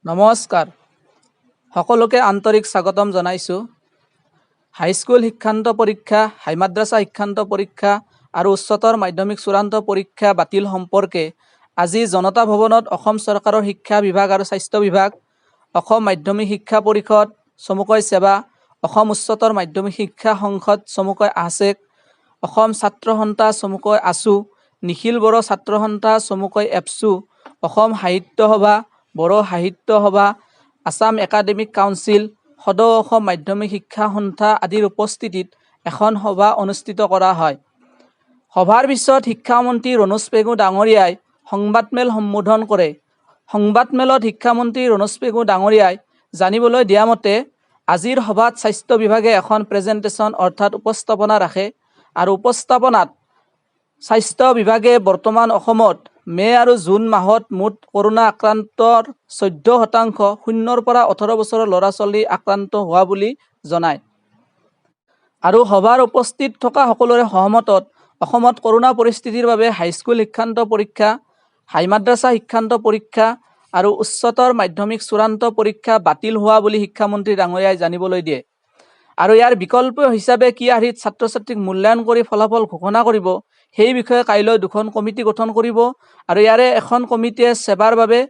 নমস্কাৰ, সকলোকে আন্তৰিক স্বাগতম জনাইছোঁ। হাইস্কুল শিক্ষান্ত পৰীক্ষা, হাই মাদ্ৰাছা শিক্ষান্ত পৰীক্ষা আৰু উচ্চতৰ মাধ্যমিক চূড়ান্ত পৰীক্ষা বাতিল সম্পৰ্কে আজি জনতা ভৱনত অসম চৰকাৰৰ শিক্ষা বিভাগ আৰু স্বাস্থ্য বিভাগ, অসম মাধ্যমিক শিক্ষা পৰিষদ চমুকৈ ছেবা, অসম উচ্চতৰ মাধ্যমিক শিক্ষা সংসদ চমুকৈ আছেক, অসম ছাত্ৰ সন্থা চমুকৈ আছু, নিখিল বড়ো ছাত্ৰ সন্থা চমুকৈ এবছু, অসম সাহিত্য সভা, বড়ো সাহিত্য সভা, আছাম একাডেমিক কাউন্সিল, সদৌ অসম মাধ্যমিক শিক্ষা সন্থা আদিৰ উপস্থিতিত এখন সভা অনুষ্ঠিত কৰা হয়। সভাৰ পিছত শিক্ষামন্ত্ৰী ৰণোজ পেগু ডাঙৰীয়াই সংবাদমেল সম্বোধন কৰে। সংবাদমেলত শিক্ষামন্ত্ৰী ৰণোজ পেগু ডাঙৰীয়াই জানিবলৈ দিয়া মতে, আজিৰ সভাত স্বাস্থ্য বিভাগে এখন প্ৰেজেণ্টেশ্যন অৰ্থাৎ উপস্থাপনা ৰাখে আৰু উপস্থাপনাত স্বাস্থ্য বিভাগে বৰ্তমান অসমত মে' আৰু জুন মাহত মুঠ কৰোণা আক্ৰান্তৰ 14% 0ৰ পৰা 18 বছৰৰ ল'ৰা ছোৱালী আক্ৰান্ত হোৱা বুলি জনায়। আৰু সভাৰ উপস্থিত থকা সকলোৰে সহমতত অসমত কৰোণা পৰিস্থিতিৰ বাবে হাইস্কুল শিক্ষান্ত পৰীক্ষা, হাই মাদ্ৰাছা শিক্ষান্ত পৰীক্ষা আৰু উচ্চতৰ মাধ্যমিক চূড়ান্ত পৰীক্ষা বাতিল হোৱা বুলি শিক্ষামন্ত্ৰী ডাঙৰীয়াই জানিবলৈ দিয়ে। আৰু ইয়াৰ বিকল্প হিচাপে কি আৰ্হিত ছাত্ৰ ছাত্ৰীক মূল্যায়ন কৰি ফলাফল ঘোষণা কৰিব, সেই বিষয়ে কাইলৈ দুখন কমিটি গঠন কৰিব আৰু ইয়াৰে এখন কমিটিয়ে ছেবাৰ বাবে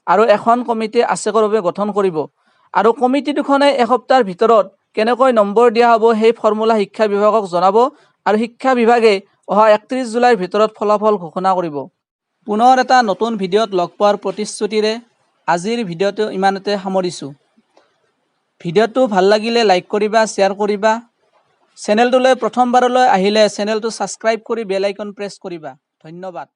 আৰু এখন কমিটিয়ে আছেকৰ বাবে গঠন কৰিব। আৰু কমিটি দুখনে এসপ্তাহৰ ভিতৰত কেনেকৈ নম্বৰ দিয়া হ'ব, সেই ফৰ্মুলা শিক্ষা বিভাগক জনাব আৰু শিক্ষা বিভাগে অহা 31 জুলাইৰ ভিতৰত ফলাফল ঘোষণা কৰিব। পুনৰ এটা নতুন ভিডিঅ'ত লগ পোৱাৰ প্ৰতিশ্ৰুতিৰে আজিৰ ভিডিঅ'টো ইমানতে সামৰিছোঁ। ভিডিঅ'টো ভাল লাগিলে লাইক কৰিবা, শ্বেয়াৰ কৰিবা। চেনেলটোলৈ প্ৰথমবাৰলৈ আহিলে চেনেলটো ছাবস্ক্ৰাইব কৰি বেল আইকন প্ৰেছ কৰিবা। ধন্যবাদ।